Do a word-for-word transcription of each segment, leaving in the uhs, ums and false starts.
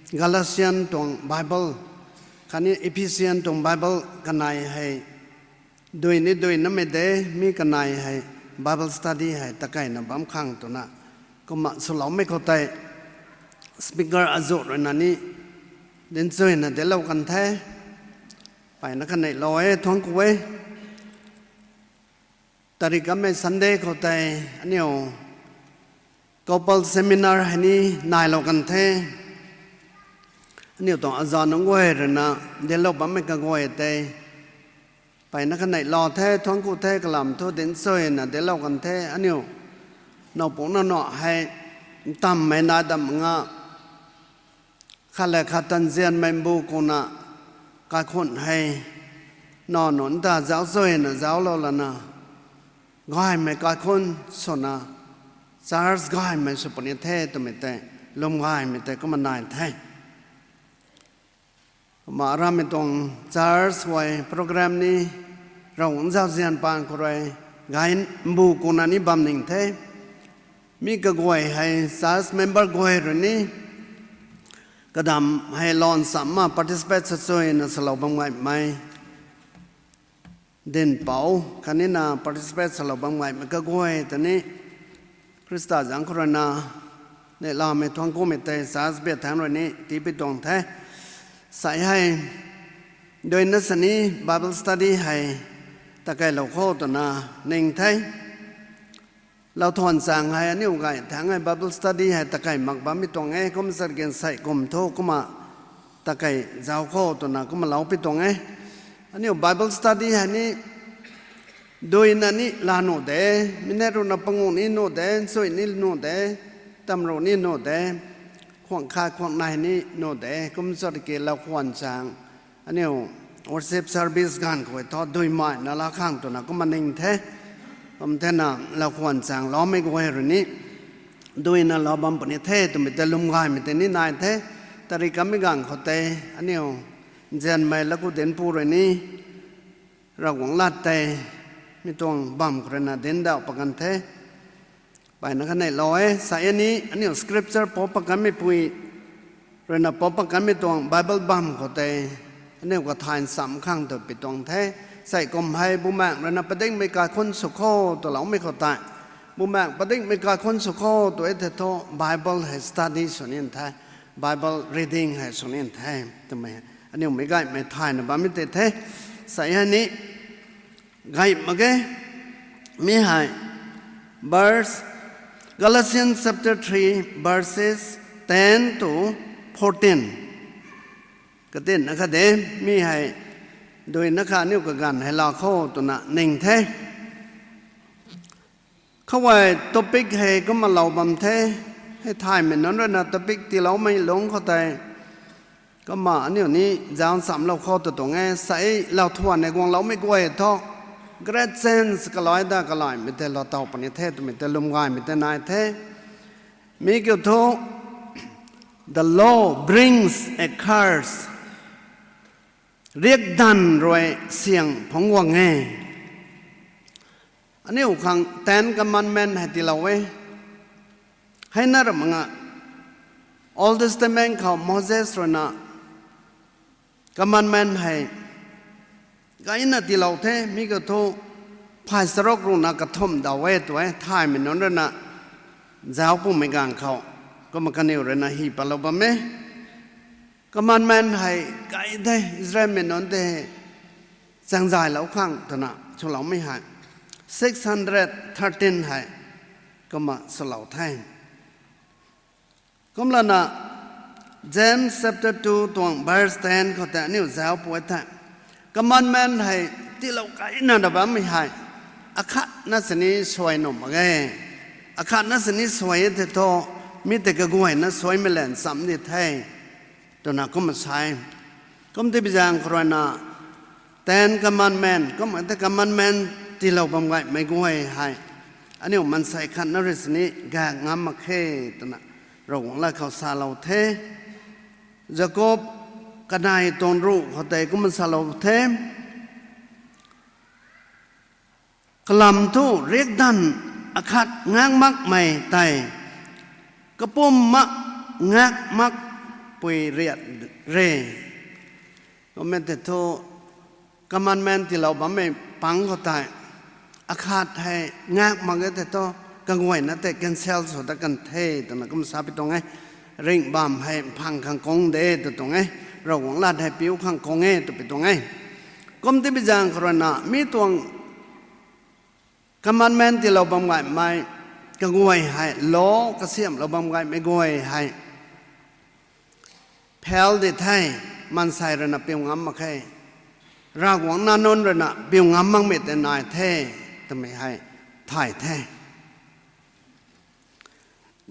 Galatian tuang Bible khatni Ephesian tuang Bible kanei hei dui ni dui namei de, mi kanei hei Bible study hei takeina bam khang twna kumna swloumei khou tei speaker azuh ruina ni dinchuina delou kan the. Mpeyna kaneilou e, thuangc ku e. Tarik kamei Sunday khou tei aniu couple seminar hei ni nailou kan the. Aniu tuang aza nunc guay ruina delou bammei kaguay tei mpeyna kaneilou the, thuangc ku the, kalam thu dinchuina delou kan the. Aniu nowpu nana hei ntammei na dam nga khat le khat tanzianmei mbu kuna kaikhun hei naw nunc ta zaucchuina zauclou lana gaymei kaikhun swna church gaymei sw puni the twmei tei lwm gaymei tei kumna nai the. Kumna aramei tuang church guay program ni Ravguangc zauzian paan khou rui gay mbu kuna ni bam ning the. Mi kaguay hei church member guay rui ni kadam hei lan samna participate sa chuina salou bam gaymei dinhpouc khatni na participate salou bam gaymei kaguay ta ni Khrista zaeng khou ruina neihlamei thuangc kumei tei church bia thangc rui ni tiipui tuang the. Sai hei duina sini Bible study hei takeilou khou twna ning the. Lauthuan chang hei aniu gay thangc hei Bible study hei takei mak bammei tuang e, kum zat gen sei kum thu kumna takei zauc khou twna kumna loupui tuang e. Aniu Bible study hei ni duina ni la nuh de, minute ruhna panguh ni nuh de, nchui ni nuh de, tamruh ni nuh de, khwang khat khwang nei ni nuh de, kum zat ki lauthuan chang aniu worship service ganv khou thu duimei na la khang twna kumna ning the. Kum thena lauthuan chang loumei guay rui ni duina lou bam puni the twmei tei lwm gaymei tei ni nai the. Tarik kamei ganv khou tei aniu nzianmei laku dinhpu rui ni Ravguangc lat tei mi tuang bam khou ruina dinc dauh pat kan the. Mpeyna kaneilou e. Sai ni aniu scripture pou pat kanmeipui ruina pou pat kanmei tuang Bible bam khou tei aniu kathay nsam khang tw pi tuang the. Sei kum hei Bumaengh ruina padikmei kaikhun sw kho twloumei khou tei, Bumaengh padikmei kaikhun sw kho tw e thei thu Bible hei study sw ni the, Bible reading hei sw ni the twmei aniu meic gaymei thayna bammei tei the. Sai hei ni gay mak ge. Mi hei verse, Galatians chapter three, verses ten to fourteen. Katinna khat de, mi hei duina kha aniu kaganv hei la kho twna ning the. Khou hei topic hei kumna lou bam the, hei thaymei nunc ruina topic tiiloumei lungc khou tei kumna aniu ni zauc nsamlou khou tw tuang e. Sai lauthuan hei guangloumei guay thu great change kalai da kalaimei tei lou taw puni the twmei tei lwm gaymei tei nai the. Mi kiu thu, the law brings a curse. Riakdanv rui syang phungc guang e. Aniu khang Ten Commandment hei tiilou e. Heina ram nga Old Testament khou Moses ruina commandment hei gayna tiilou the, mi kiu thu phay charuk ruhna kathumh daw e tw e, thaymei nunc ruina zauc pumei ganv khou kumna kaniw ruina hy patlou bam e. Commandment hei gay de, Israelmei nunc tei chaengzaylou khang twna swloumei hei six hundred thirteen hei kumna swlou the. Kumlana James chapter two tuang verse ten khou tei aniu zauc pw e the. Commandment hei tiilou gayna na bammei hei akhatna sini suai nuh mak ge. Akhatna sini suai e thei thu mi tei kaguayna suaimei lan cham di the twna kumna sa e. Kum tei bi zaeng khou ruina Ten Commandment, kumna tei commandment tiilou bam gaymei guay hei aniu mansei khatna rui sini gaek ngam mak khe twna Ravguangc lat khou salou the. Jakob kanei tuang ruh khou tei kumna salou the. Kalam thu riakdanv akhat ngak makmei tei kapumc mak, ngak mak pui riat re. Kummei tei thu commandment tiilou bammei pang khou tei, akhat hei ngak mak ge tei thu, kaguayna tei cancel sw dat kan the twna kum sa pi tuang e. Ringh bam hei mphang khang kung de tw tuang e. Ravguangc lat hei piu khang kung e tw pi tuang e. Kum ti bi zaeng khou ruina mi tuang commandment tiilou bam gaymei kaguay hei, law kasiamhlou bam gaymei guay hei fail di the, maansei ruina piu ngam mak khe. Ravguangc nac nunc ruina piu ngam makmei tei nai the, twmei hei thay the.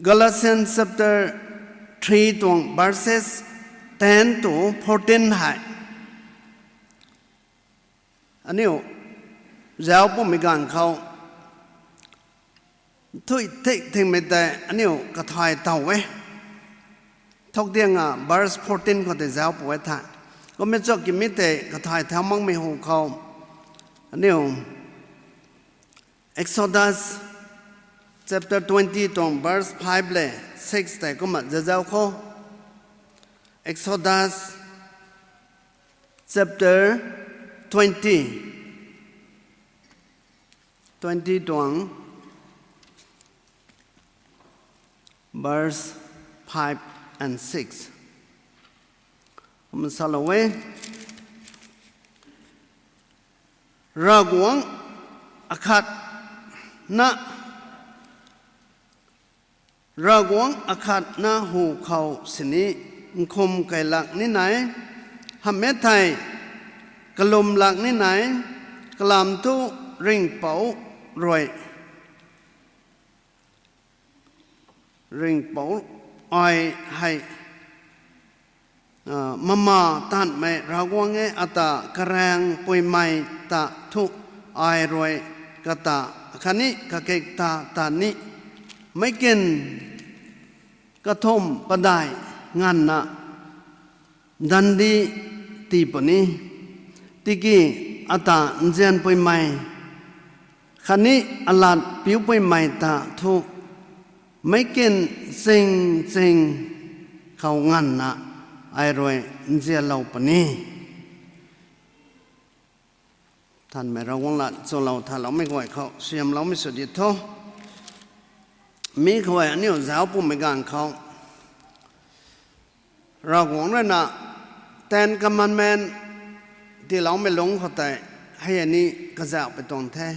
Galatians chapter three tuang verses ten to fourteen hei aniu zauc pumei ganv khou, thui thik thingmei tei aniu kathay tow e. Thuk diang a verse fourteen khou tei zauc pu e the. Kummei chak ki mi tei kathay thau makmei hu khou, aniu Exodus chapter twenty tuang verse five le six tei kumna zazauc khou. Exodus chapter twenty, twenty tuang verse five and six. Kumna salou e. Ravguangc akhatna, Ravguangc akhatna hu khou sini nkhum kai lak ni nai, hamh e thei kalum lak ni nai, kalam thu ringhpouc rui, ringhpouc ai hei mama tanmei Ravguangc e, ata karaengpuimei ta thu ai rui kata khatni kakik ta ta ni, meic kin kathumh padeih nganvna dandi tii puni. Tiki ata nzianpuimei khatni alat piupuimei ta thu meic kin ching ching khou nganvna ai rui nzianlou puni. Nthanmei Ravguangc lat chulou thaloumei guay khou siamloumei sw di tho. Mi khou aniu zauc pumei ganv khou Ravguangc ruina Ten Commandment tiiloumei lungc khou tei hei ni kazauh pui tuang the.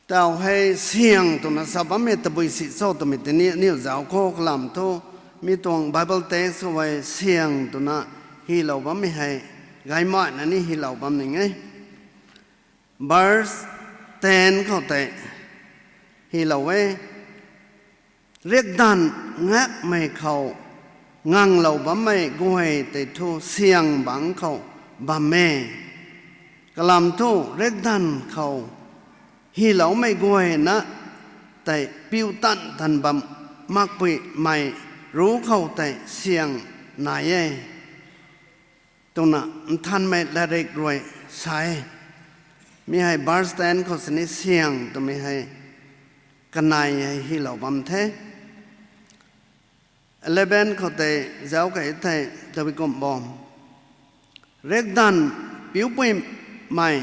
Tau hei syang twna sa bammei tabui si cho twmei tini aniu zauc khou kalam thu, mi tuang Bible text khou hei syang twna hylou bammei hei gaymei na ni hylou bam ning e. Verse ten khou tei hylou e. Riakdanv ngakmei khou nganglou bammei guay tei thu syang bangc khou bam e. Kalam thu riakdanv khou hyloumei guayna tei piu tan tan bam makpuimei ruc khou tei syang nai e twna Nthanmei Latrik rui sa e. Mi hei verse ten khou sini syang twmei hei kanei hei hylou bam the. Eleven khou tei zauc kei thei tabui kum bo. Riakdanv piupuimei,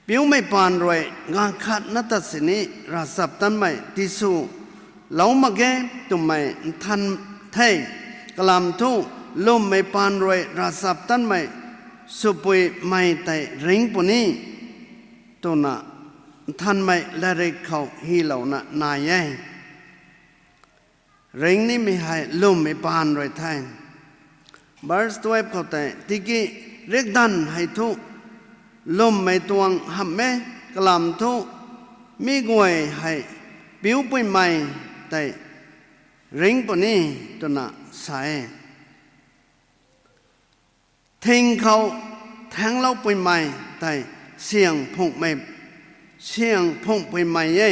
piumei paan rui gaanv khatna ta sini ravchaptatmei tisw lou mak ge twmei nthan the. Kalam thu lwmmei paan rui ravchaptatmei swpuimei tei ringc puni twna Nthanmei Latrik khou hylouna nai e. Ringc nimei hei lwmmei paan rui the. Verse twelve khou tei tiki riakdanv hei thu lwmmei tuang hamh e, kalam thu mi guay hei piupuimei tei ringc puni twna sa e. Thing khou thaengloupuimei tei syang phungmei, syang phungpuimei e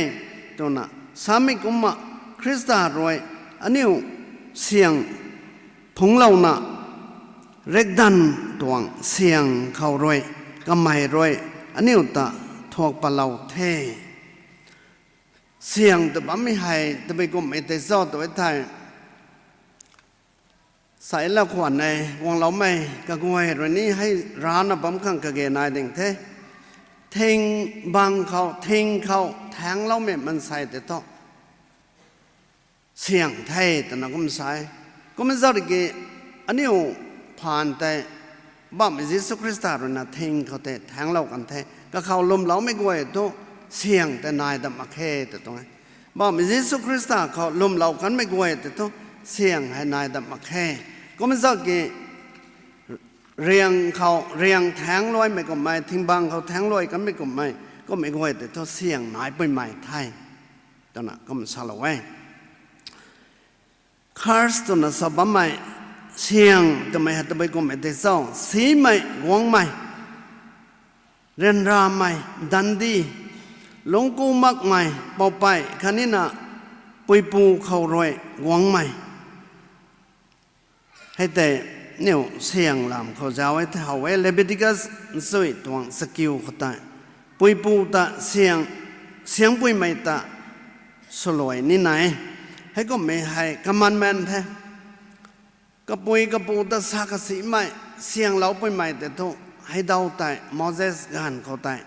twna samei kumna Khrista rui aniu syang phungclouna riakdanv tuang syang khou rui kamei rui aniu ta thuak patlou the. Syang tw bammei hei tabui kumhmei tei cho tw e thei, sai la khwan e, guangloumei kaguay rui ni hei rana bam khang kage nai ding the. Thing bang khou, thing khou thaengloumei mansei tei thu syang the twna kum sa e. Kum zat ki aniu phaan tei Bauhmei Jisu Khrista ruina thing khou tei thaenglou kan the. Kakhou lwmloumei guay thu syang tei nai dam mak khe tw tuang e. Bauhmei Jisu Khrista khou lwmlou kanmei guay tei thu syang hei nai dam mak khe. Kum zat ki riang khou, riang thaengluaimei kumhmei, thingbang khou thaengluai kanmei kumhmei, kummei guay tei thu syang nai puimei the twna kum salou e. Curse twna sa bammei, syang twmei hei tabui kumhmei tei cho, simei, guangmei, ryanramei, dandi, lungcku makmei, poupei khatnina puipu khou rui guangmei. Hei tei niw syang lam khou zauc e the how e, Leviticus nchui tuang chakiu khou tei, puipu ta syang, syangpuimei ta swluai ni nai. Heikumhmei hei commandment the. Kapui kapu ta sa kasimei, syanglou puimei tei thu, hei dau tei Moses ganv khou tei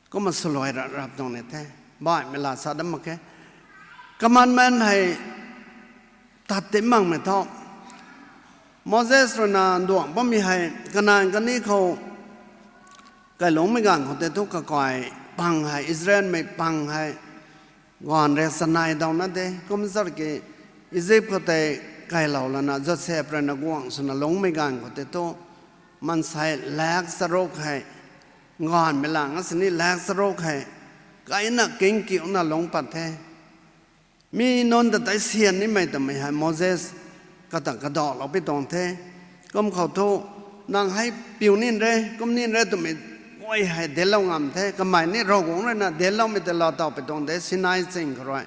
kumna swluai rap rap tuang ni the. Baihmei la sa dam mak khe. Commandment hei tat ti makmei thu, Moses ruina nduang bammei hei Kanan kani khou kailungcmei ganv khou tei thu kakai pang hei, Israelmei pang hei, ganv riak chanei dauna de, kum zat ki Egypt khou tei kailou lana Joseph ruina guang swna lungcmei ganv khou tei thu, maansei lak charuk hei, ganvmei lang a sini lak charuk hei, kaina kingkiuna lungc pat the. Mi nunc ta tei syan nimei twmei hei Moses kata kadalou pi tuang the. Kum khou thu, nang hei piu nin re, kum nin re twmei guay hei dinclou ngam the. Kamei ni Ravguangc ruina dincloumei tei laa taw pi tuang de, Sinai ching khou rui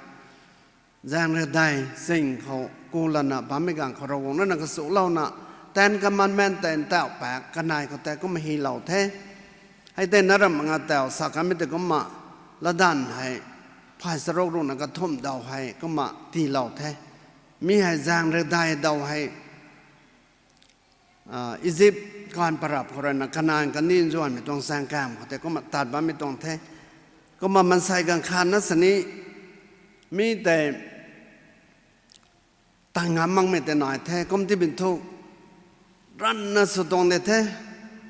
zaeng riakdei ching khou ku lana bammei ganv khou Ravguangc ruina kachulouna Ten Commandment tei ntauh paek kanei khou tei kumna hylou the. Hei tei na ramh nga tau sa kanmei tei kumna, latdanv hei phay charuk ruhna kathumh daw hei kumna tiilou the. Mi hei zaeng riakdei daw hei, Egypt gaanv parap khou ruina Kanan kani nzuanmei tuang saengkam khou tei kumna tat bammei tuang the. Kumna maansei ganv khatna sini mi tei tan ngam makmei tei nai the, kum tibin thu ranvna sw tuang de the.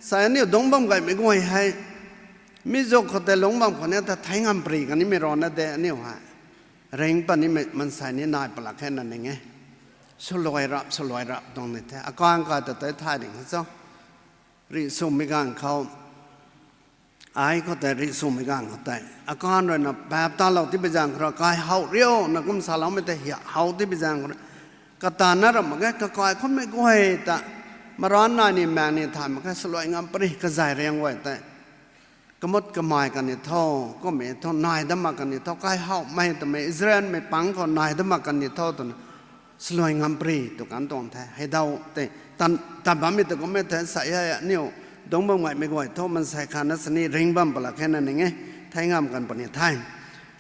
Sa aniu dungc bam gaymei guay hei, mi zuk khou tei lungc bam khou ni ta thei ngam pary kanimei rana de aniu hei. Ringc patnimei maansei ni nai palak khe na ning e. Swluai rap, swluai rap tuang ni the. Akan kai ta tei thay ding khe cho. Rih swmei ganv khou, ai khou tei rih swmei ganv khou tei, akan ruina paap talou tipui zaeng khou rui, kai how riu na kum saloumei tei hia how tipui zaeng khou rui, kata na ramh mak ge, kakai khunmei guay ta, maran nai ni maeng ni thay mak khe, swluai ngam pary kazay riang guay tei kamut kamei kan ni tho, kummei thu nai dam mak kan ni tho, kai howmei twmei Israelmei pang khou nai dam mak kan ni tho twna swluai ngam pary tw kan tuang the. Hei dau tei tan, tan bammei tei kummei the, sa hei aniu dungc bam gaymei guay thu maansei khatna sini ringc bam palak khe na ning e, thei ngam kan puni the.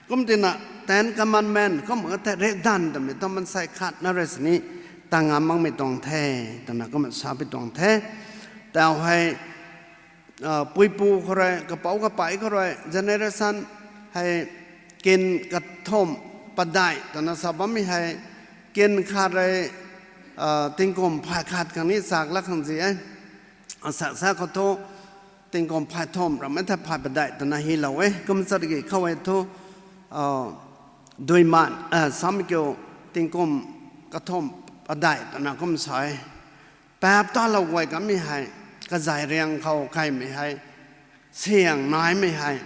Kum tina Ten Commandment kum ka the, riakdanv twmei thu maansei khatna rui sini tan ngam makmei tuang the twna kumna sa pi tuang the. Tau hei, puipu khou rui, kapouc kapei khou rui, generation hei kin kathumh padeih twna sa bammei hei, kin khat rui tingkum phay khat khang ni chak lak khang zi e. Asa sa khou thu tingkum phay thumh ramh e the, phay padeih twna hylou e. Kum chat ki khou e thu, duiman, samei kiu tingkum kathumh padeih twna kum sa e. Paap talou guay kanmei hei, kazay riang khou kaimei hei, syang naimei hei,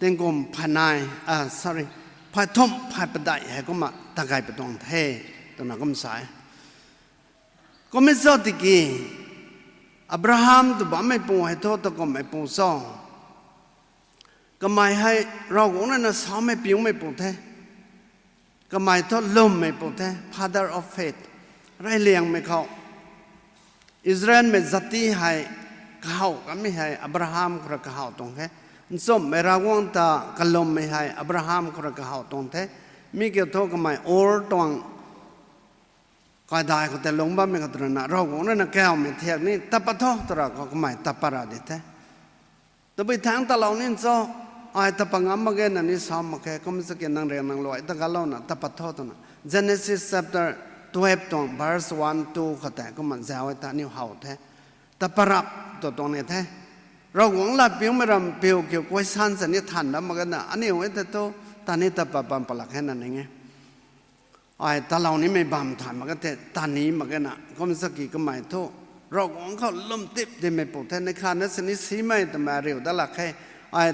tingkum phay nai, sorry, phay thumh phay padeih hei kumna ta gay pi tuang the, twna kum sa e. Kummei cho tiki, Abraham tw bammeipu hei thu ta kummeipu cho. Kamei hei Ravguangc ruina samei piumeipu the. Kamei thu lwmmeipu the, father of faith. Reyliangmei khou, Israelmei jati hei kahaw kanmei hei Abraham khou rui kahaw tuang khe. Nchumhmei Ravguangc ta kalummei hei Abraham khou rui kahaw tuang the. Mi kiu thu kamei Ur tuang kaidai khou tei lungc bammei khou tw rui na Ravguangc rui na kawmei thiak ni tat pat tho twra khou kamei tat pat ra di the. Tabui thangc talou ni cho, ai tat pat ngam mak ge na ni sa mak khe, kum sa ki nang riang nang luai ta galouna tat pat tho twna Genesis chapter twelve tuang verse one, two khou tei kumna zauc e ta aniu how the. Tat pat rap tw tuang ni the. Ravguangc lat piumei ram piu kiu question sa ni than dam mak ge na aniu e tei thu ta ni tat pat bam palak khe na ning e. Ai talou nimei bam thay mak ge the, ta ni mak ge na kum sa ki kamei thu Ravguangc khou lwm tip dimei pu the, ni khatna sini simei twmei ariu dat lak khe. Ai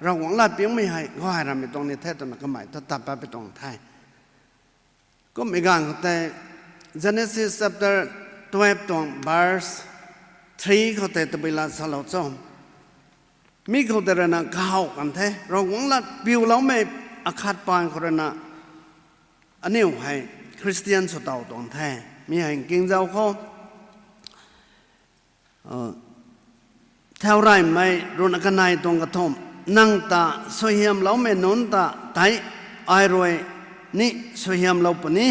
Ravguangc lat piumei hei gay ramei tuang ni the twna kamei thu tat pat pi tuang the. Kummei ganv khou tei Genesis chapter twelve tuang verse three khou tei tabui la salou cho. Mi khou tei rui na kahaw kan the, Ravguangc lat piuloumei akhat paan khou rui na aniu hei Christian sw tow tuang the. Mi hei nkingzau khou Thaureymei ruhna kanei tuang kathumh, nang ta suaihiamloumei nunc ta tei ai rui ni suaihiamlou puni,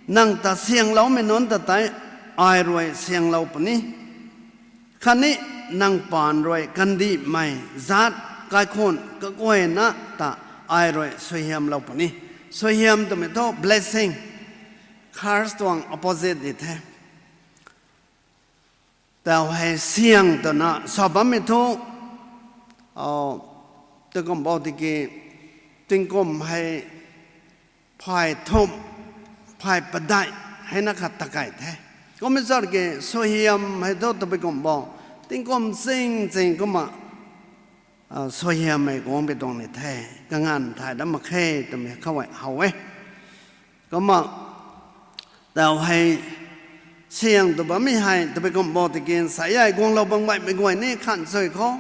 nang ta syangloumei nunc ta tei ai rui syanglou puni, khatni nang paan rui kandihmei zaat kaikhunh kaguayna ta ai rui suaihiamlou puni. Suaihiam twmei thu blessing, curse tuang opposite di the. Tau hei syang twna sa bammei thu, tingkum bau tiki, tingkum hei phay thumh, phay padeih hei na khat ta kei the. Kummei zat ki suaihiam hei thu tabui kum bau, tingkum ching ching kumna suaihiammei guang pi tuang ni the, kanganv thay dat mak khe twmei khou e how e. Kumna tau hei syang tw bammei hei tabui kum bau tiki sa e, guanglou bam gaymei guay ni khan chui khou,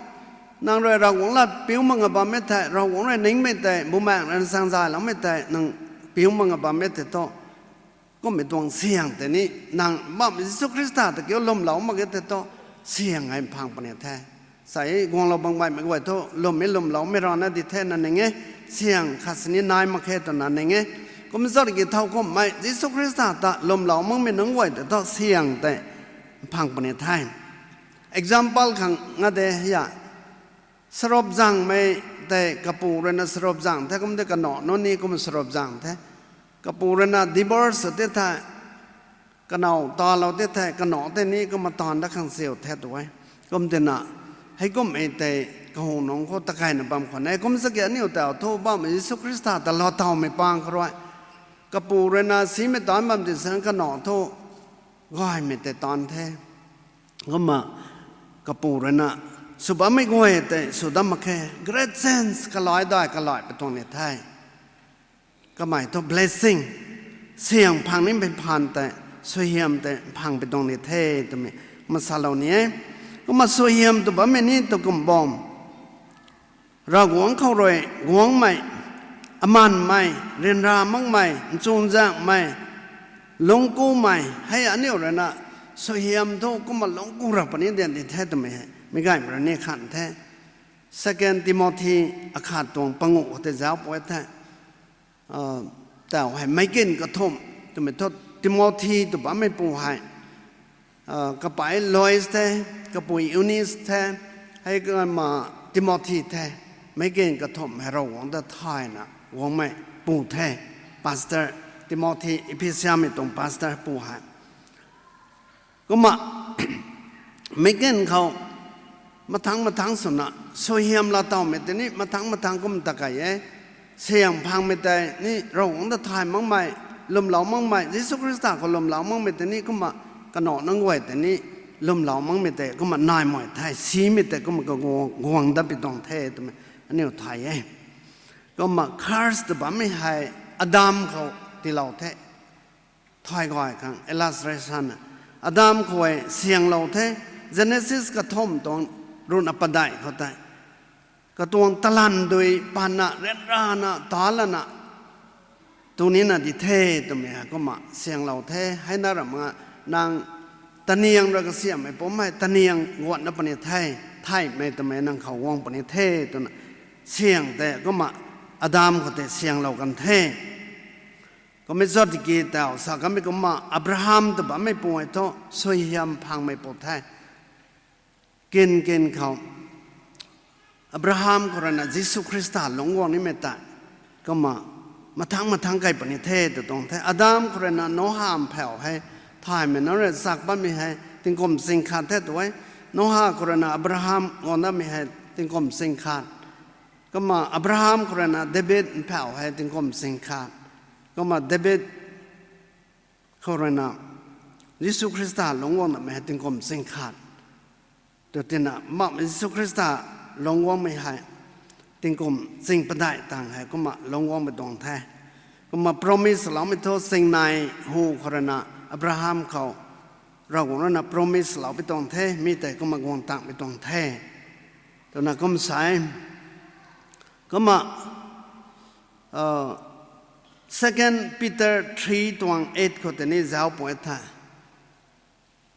nang rui Ravguangc lat piu mak nga bammei thei, Ravguangc rui ningmei tei, Bumaengh rui sangzayloumei tei nang piu mak nga bammei tei thu, kummei tuang syang tei ni, nang bam Jisu Khrista ta kiu lwmlou mak ge tei thu, syang hei mphang puni the. Sa e, guanglou bam gaymei guay thu lwmmei lwmloumei rana di the na ning e, syang khat sini nai mak khe twna ning e. Kum zat ki thowkumhmei Jisu Khrista ta lwmlou makmei nunc guay tei thu syang tei mphang puni the. Example khang nga de ya, sarup zangmei tei kapu rui na sarup zang the, kum de kanac nunc ni kum sarup zang the. Kapu rui na divorce sw ti the, kanow talou ti the, kanac tei ni kumna taanv dat khang siu the tu e. Kum tina, heikummei tei kahunungc khou ta keyna bam khwan e. Kum sa ki aniu tau thu bam Jisu Khrista ta lou tawmei pang khou rui, kapu rui na simei taanc bam ti san kanac thu gaymei tei taanv the. Kumna kapu rui na sw bammei guay tei sw dat mak khe, great chance kalai dai kalai pi tuang ni the. Kamei thu blessing, syang phang ni mphang tei, suaihiam tei mphang pi tuang ni the twmei masalou ni e. Kumna suaihiam tw bammei ni tu kum bam, Ravguangc khou rui guangmei, amanmei, ryanra makmei, nchunzanghmei, lungckumei hei aniu rui na suaihiam thu kumna lungcku ra puni dian di the twmei hei meic gaymei rui ni khan the. Second Timothy akhat tuang panguh khou tei zauc pui the. Tau hei meic kin kathumh twmei thu Timothy tw bammeipu hei kapui Lois the, kapui Eunice the, hei kumna Timothy the. Meic kin kathumh hei Ravguangc ta thayna guangmei pu the. Pastor Timothy, Ephesiamei tuang pastor pu hei. Kumna meic kin khou mathangc mathangc swna suaihiam laa tawmei tei ni mathangc mathangc kum ta key e. Syang phangmei tei ni Ravguangc ta thay makmei, lwmlou makmei, Jisu Khrista khou lwmlou makmei tei ni kumna kanac nunc guay tei ni lwmlou makmei tei kumna nai mei the, simei tei kumna kaguang dat pi tuang the twmei aniu thay e. Kumna curse tw bammei hei Adam khou tiilou the. Thay gay khang illustration, Adam khou e syanglou the. Genesis kathumh tuang ruhna padeih khou tei, katuang talan dui patna ryanrana talana tu nina di the twmei hei kumna syanglou the. Heina ram nga nang taniang ra kasiamhmei pum hei taniang guatna puni the. theihmei twmei nang khou guang puni the twna syang tei kumna Adam khou tei syanglou kan the. Kummei zat ki tau sa kamei kumna Abraham tw bammei pu e thu suaihiam phangmei pu the. Kin kin khou Abraham khou rui na Jisu Khrista lungc guang nimei ta kumna mathangc mathangc kai puni the tw tuang the. Adam khou rui na Noha mphau hei thaymei nunc rui zak bammei hei tingkum ching khat the tw e. Noha khou rui na Abraham guang datmei hei tingkum ching khat. Kumna Abraham khou rui na David mphau hei tingkum ching khat. Kumna David khou rui na Jisu Khrista lungc guang datmei hei tingkum ching khat. Tw tina ma Jisu Khrista lungc guangmei hei tingkum ching padeih tang hei kumna lungc guangmei tuang the. Kumna promise loumei thu singnei hu khou rui na Abraham khou Ravguangc rui na promise lou pi tuang the, mi tei kumna guang tang pi tuang the twna kum sa e. Kumna Second Peter three tuang eight khou tei ni zauc pu e the.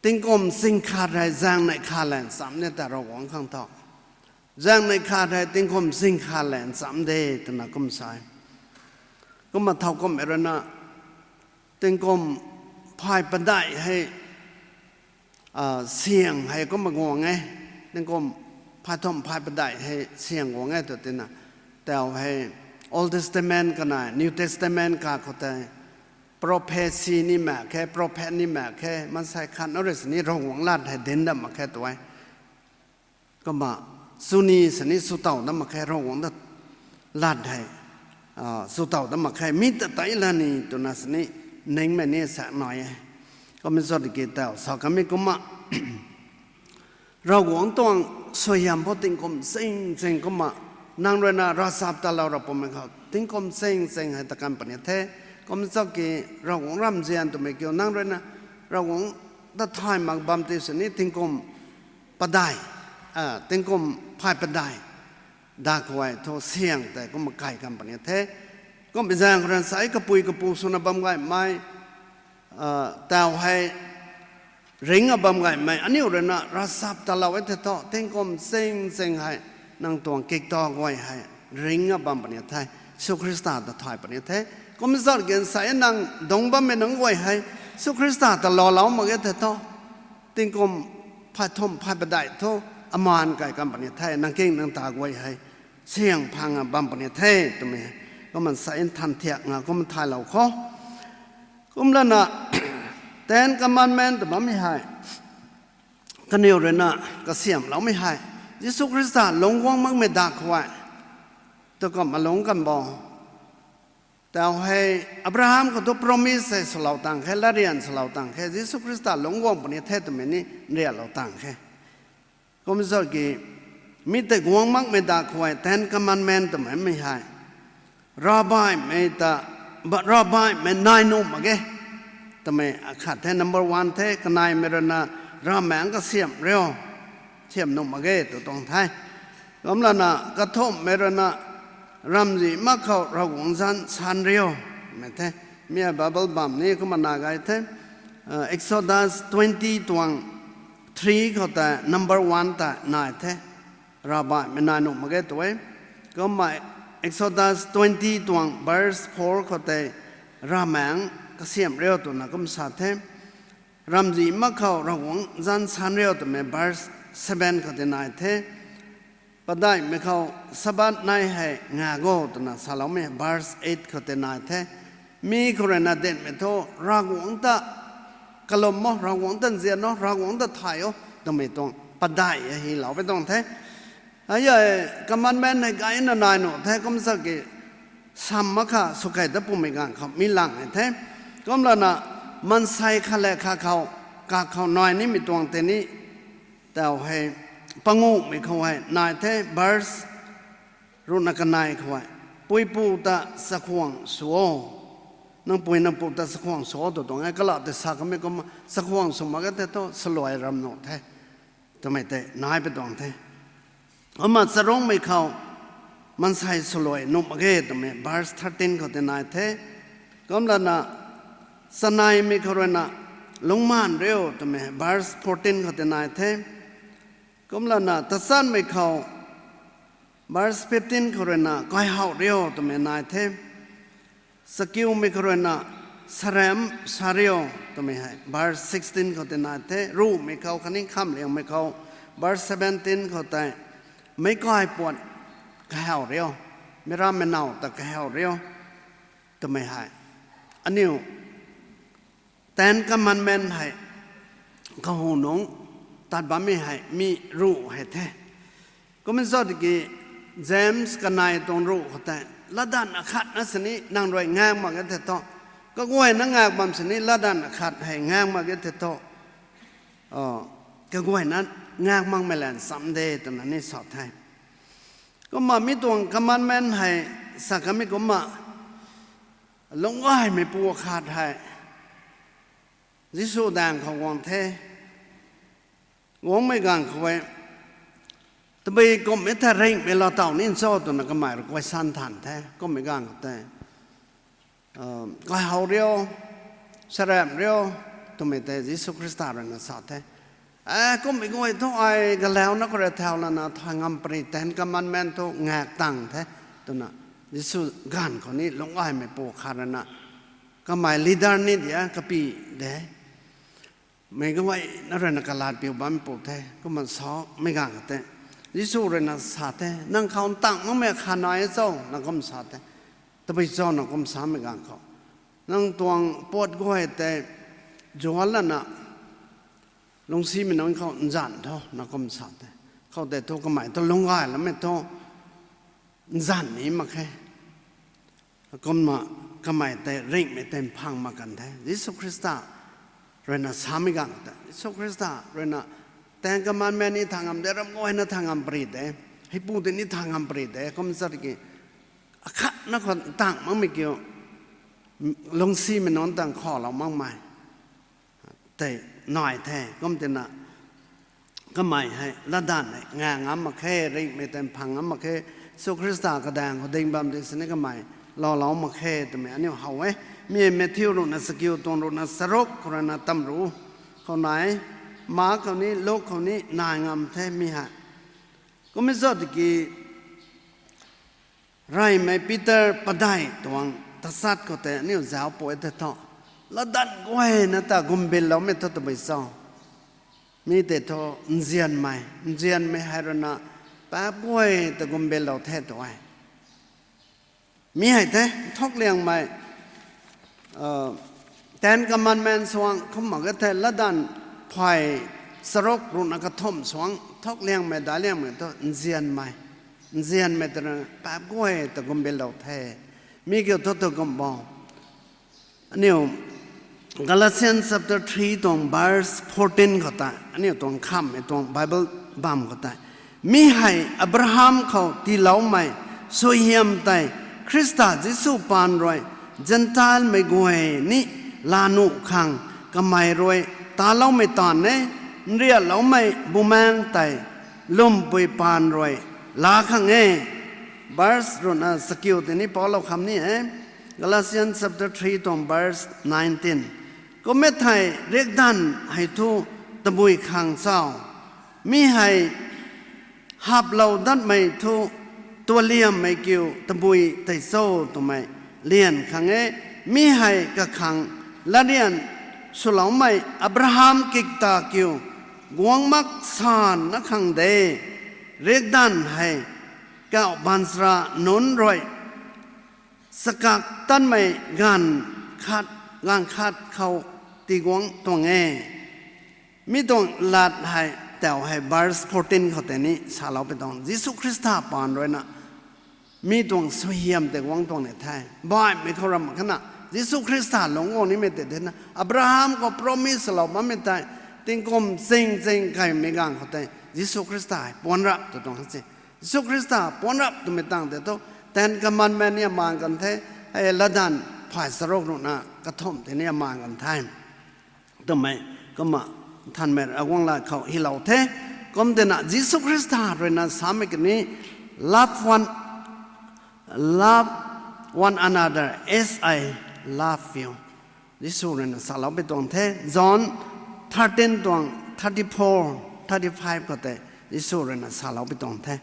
Tingkum ching khat hei zaeng neih khat lev nchamc de ta Ravguangc khang thu. Zaeng neih khat hei tingkum ching khat lev nchamc de twna kum sa e. Kumna thowkumhmei rui na tingkum phay padeih hei syang hei kumna guang e. Tingkum phay thumh phay padeih hei syang guang e tw tina tau hei Old Testament kanei New Testament ka khou tei prophecy ni mak khe, prophet ni mak khe, maansei khat na rui sini Ravguangc lat hei dinc dat mak khe tw e. Kumna sw ni sini sw tow dat mak khe Ravguangc ta lat hei sw tow dat mak khe, mi ta tei la ni twna sini ningmei ni sak nai e. Kummei zat ki tau sa kamei kumna Ravguangc tuang suaihiam pho tingkum ching ching kumna nang rui na ravchap talou ra pumei khou tingkum ching ching hei ta kan puni the. Kum zat ki Ravguangc ramzian twmei kiu nang rui na Ravguangc ta thay mak bam ti sini tingkum padeih, tingkum phay padeih da khou e thu syang tei kumna kai kan puni the. Kumna zaeng khou rui sa e kapui kapu swna bam gaymei tau hei ringc a bam gaymei aniu rui na ravchap talou e the thu tingkum ching ching hei nang tuang kikta guay hei ringc a bam puni the, Jisu Khrista ta thay puni the. Kum zat ki sa e nang dungc bammei nunc guay hei Jisu Khrista ta loulou mak e the thu tingkum phay thumh phay padeih thu amaan kai kan puni the, nang king nang ta guay hei syang phang a bam puni the twmei kumna sa e nthan thiak nga kumna thaylou khou. Kumlana Ten Commandment tw bammei hei kaniw rui na kasiamhloumei hei Jisu Khrista lungc guang makmei dak khou e tw kumna lungc kan bo. Tau hei Abraham khou thu promise hei swlou tang khe, latryan swlou tang khe, Jisu Khrista lungc guang puni the twmei ni nrialou tang khe. Kum zat ki mi tei guang makmei dak khou e Ten Commandment twmei mi hei ravbaihmei ta, ravbaihmei nai nuh mak ge twmei akhat the, number one the. Kaneimei rui na ravmaengc kasiamh riu, siam nuh mak ge tw tuang the. Kumlana kathumhmei rui na ramzic mak khou Ravguangc zanc san riu, mei the. Mi a Bible bam ni kumna nai gay the. Exodus twenty tuang three khou tei number one ta nai the, ravbaihmei nai nuh mak ge tw e. Kumna Exodus twenty tuang verse four khou tei ravmaengc kasiamh riu twna kum sa the. Ramzic mak khou Ravguangc zanc san riu twmei verse seven khou tei nai the. Padeihmei khou Sabbath nei hei nga go twna saloumei verse eight khou tei nai the. Mi khou rui na dinhmei thu Ravguangc ta kalum o, Ravguangc ta nzian o, Ravguangc ta thay o twmei tuang padeih hei hylou pi tuang the. Hei commandment hei gayna nai nuh the, kum zat ki sam mak kha swkei ta pumei ganv khou mi lang e the. Kumlana maansei khat le khat khou, kak khou nai nimei tuang tei ni tau hei panguhmei khou hei nai the, verse ruhna kanei khou hei, puipu ta chakhwang sw o, nang pui nang pu ta chakhwang sw o tw tuang e. Kalam tei sa kamei kumna chakhwang sw mak ge the thu swluai ram nuh the twmei tei nai pi tuang the. Kumna charungmei khou maansei swluai nuh mak ge twmei verse thirteen khou tei nai the. Kumlana chaneimei khou rui na lungcmaanv riu twmei verse fourteen khou tei nai the. Kumlana tachanmei khou, verse fifteen khou ruina, kaihow rio twmei nai the. Sakiumei khou ruina, sarem sa rio twmei hei verse sixteen khou tei nai the. Ruhmei khou khatni khamliangmei khou, verse seventeen khou tei, meic kai puat kahaw rio, meic rammei now ta kahaw rio twmei hei, aniu Ten Commandment hei kahu nungc tat bammei hei mi ruh hei the. Kumna zat ki, James kanei tuang ruh khou tei, latdanv akhatna sini nang rui ngak mak ge the thu, kaguayna ngak bam sini latdanv akhat hei ngak mak ge the thu, kaguayna ngak makmei lan cham de twna ni sa the. Kumna mi tuang commandment hei sa kamei kumna, lungcgaymeipu khat hei Jisu daeng khou guang the. Guangmei ganv khou e, tabui kumhmei the ringhmei lou taw ni cho twna kamei rui question than the. Kummei ganv khou tei, kaihow rio, sarem rio twmei tei Jisu Khrista ruina sa the. E, kummei guay thu ai galauna khou rui thau lana thay ngam pary, Ten Commandment thu ngak tang the twna Jisu ganv khou ni lungcgaymeipu khat ruina, kamei leader ni dia kapi de, meic guayna ruina kalat piu bammeipu the. Kumna samei ganv khou tei Jisu ruina sa the, nang khou ntang makmei khat nai cho, na kum sa the. Tabui cho na kum samei ganv khou, nang tuang puat guay tei zuanc lana lungcsimei nunc khou nzan tho, na kum sa the. Khoutei thu kamei thu lungcgay lamei thu nzan ni mak khe. Kumna kamei tei ringhmei tei mphang mak kan the. Jisu Khrista ruina samei ganv tei, Jisu Khrista ruina Ten Commandment ni thay ngam de, ram guayna thay ngam pary de, heipu tei ni thay ngam pary de. Kum zat ki, akhatna khou ntang makmei kiu, lungcsimei nunc tang khalou makmei tei nai the. Kum tina kamei hei latdanv hei ngak ngam mak khe, ringhmei tei mphang ngam mak khe. Jisu Khrista kadaeng khou ding bam di sini kamei loulou mak khe twmei aniu how e. Mi Matthew ruhna sakiu tuang ruhna charuk khou ruina tamru khou nai, Mark khou ni, Luk khou ni nai ngam the mi hei. Kummei zat ki, reymei Peter padeih tuang tachat khou tei aniu zauc pui the thu, latdanv guayna ta gumbinloumei thu tabui cho? Mi tei thu nzianmei, nzianmei hei ruina paap guay ta gumbinlou the tw e. Mi hei the, nthakliangmei, Ten Commandment suang kumna ge the, latdanv phay charuk ruhna kathumh suang nthakliangmei, daic liangmei thu nzianmei, nzianmei twna paap guay ta gumbinlou the. Mi kiu thu tu kum bo. Aniu Galatians chapter three tuang verse fourteen khou tei, aniu tuang khammei tuang Bible bam khou tei, mi hei Abraham khou tiiloumei suaihiam tei Khrista Jisu paan rui Zentelmei guay ni laa nuh khang kamei rui taloumei taanv e, nriatloumei bumaengc tei lwmpui paan rui laa khang e. Verse ruhna sakiu tei ni paulou kham ni e. Galatians chapter three tuang verse nineteen. Kum e thei, riakdanv hei thu tabui khang cho? Mi hei haplou datmei thu tualiammei kiu tabui tei cho twmei lian khang e. Mi hei kakhang latryan swloumei Abraham kikta kiu guang mak sana khang de. Riakdanv hei kauh baanchara nunc rui chakak tanmei ganv khat, ganv khat khou tiguang tuang e. Mi tuang lat hei, tau hei verse fourteen khou tei ni saloupui tuang, Jisu Khrista paan ruina mi tuang suaihiam tei guang tuang ni the. Baihmei khou ram khana Jisu Khrista lungc guang nimei tei thena, Abraham khou promise lou bammei tei tingkum ching ching kaimei ganv khou tei Jisu Khrista hei puanc rap tw tuang se. Jisu Khrista puanc rap twmei tangv tei thu, Ten Commandment ni amaan kan the, hei latdanv phay charuk ruhna kathumh tei ni amaan kan the. Twmei, kumna nthanmei Ravguangc lat khou hylou the. Kum tina Jisu Khrista ruina samei kani, love one, love one another as I love you. Jisu ruina saloupui tuang the. John thirteen tuang thirty-four, thirty-five khou tei, Jisu rui na salou pi tuang the.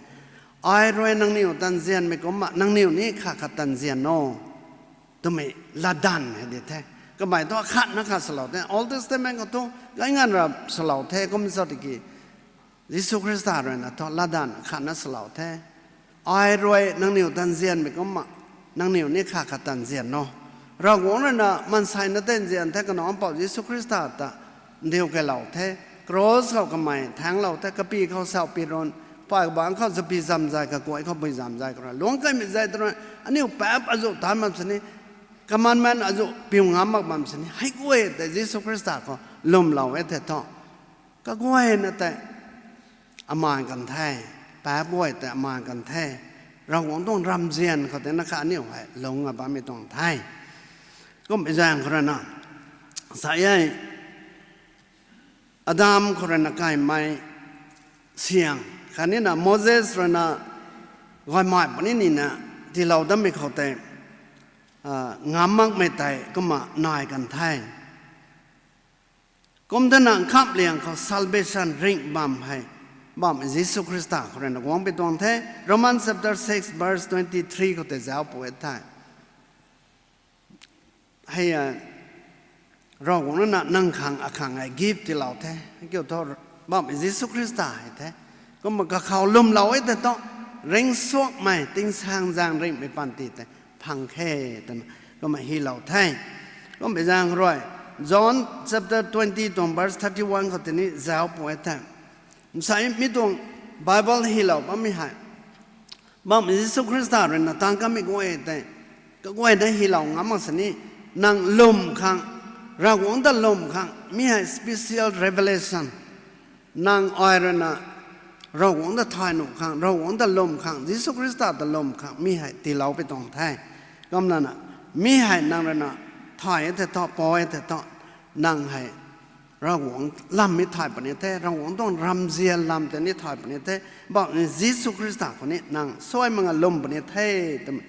Ai rui nangniw ta nzianmei kumcna nangniw ni khat khat ta nzian o, twmei latdanv hei di the. Kamei thu khatna khat salou the. Old Testament khou thu gay nganv ra salou the kum sa tiki, Jisu Khrista rui na thu latdanv khatna salou the. Ai rui nangniw ta nzianmei kumcna nangniw ni khat khat ta nzian o. Ravguangc rui na maanseina tei nzian the, kanac mpouh Jisu Khrista ta ndiu keylou the. Cross khou kamei thaenglou the, kapy khou sau pi run, pay kabangc khou zapi zamzay, kakuay khou bui zamzay khou rui luangc kaimei zay tw rui, aniu paap azuh tan bam sini, commandment azuh piu ngam mak bam sini, hei guay tei Jisu Khrista khou lwmlou e the thu, kaguayna tei amaan kan the, paap guay tei amaan kan the, Ravguangc tuang ramzian khou tei na kha aniu hei lungc a bammei tuang the. Kummei zaeng khou rui na, sa e, Adam khou rui na kaimei syang khatni na Moses rui na gaymei puni nina tiilou dammei khou tei, ngam makmei tei kumna nai kan the. Kum thena nkhamhliang khou salvation ringh bam hei, bam Jisu Khrista khou rui na guang pi tuang the. Romans chapter six verse twenty three khou tei zauc pu e the. Hei, Ravguangc rui na nang khang akhang hei gift tiilou the. Kiu thu, bam Jisu Khrista hei the. Kumna kakhou lwmlou e tei thu, ringcsuangmei tingsaengzaeng ringhmei panty tei phang khe twna kumna hylou the. Kummei zaeng rui, John chapter twenty tuang verse thirty one khou tei ni zauc pu e the. Nsai mi tuang Bible hylou bammei hei, bam Jisu Khrista rui na tang kamei guay tei, kaguayna hylou ngam mak sini, nang lwm khang, Ravguangc ta lwm khang mi hei special revelation. Nang ai rui na Ravguangc ta thay nuh khang, Ravguangc ta lwm khang, Jisu Khrista ta lwm khang mi hei tiilou pi tuang the. Kumna na, mi hei nang rui na thay e the thu, pau e the thu, nang hei Ravguangc lam mi thay puni the, Ravguangc tuang ramzian lam tei ni thay puni the, bam Jisu Khrista khou ni nang suai mak nga lwm puni the, twmei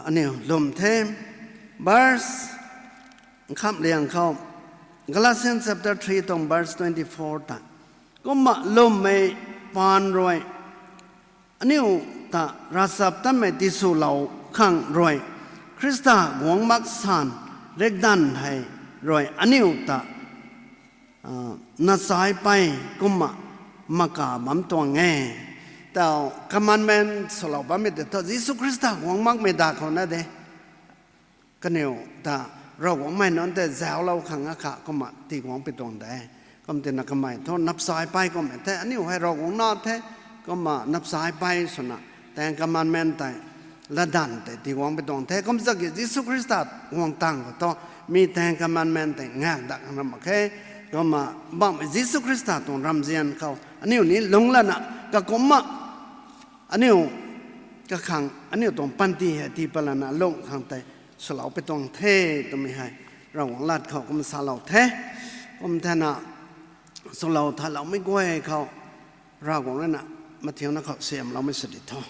aniu lwm the. Verse nkhamhliang khou, Galatians chapter three tuang verse twenty four ta, kumna lwmmei paan rui aniu ta ravchaptatmei tiswlou khang rui, Khrista guang mak san riakdanv hei rui aniu ta nachai pey kumna maka bam tuang e. Tau commandment swlou bammei tei thu Jisu Khrista guang makmei da khou na de. Kaniw ta Ravguangc mei nunc tei zauclou khang akha kumna tiguang pi tuang de. Kum tina kamei thu napsai pey kum e the, aniu hei Ravguangc na the, kumna napsai pey swna Ten Commandment tei latdanv tei tiguang pi tuang the. Kum zaki Jisu Khrista guang tang khou thu, mi Ten Commandment tei ngak dak ram mak khe. Kumna bam Jisu Khrista tuang ramzian khou aniu ni lungc lana, kakumna aniu kakhang aniu tuang panty hei tii pat lana lungh khang tei swlou pi tuang the, twmei hei Ravguangc lat khou kum salou the. Kum thena swlou thaloumei guay khou Ravguangc rui na mathiuna khou siamloumei sw di tho.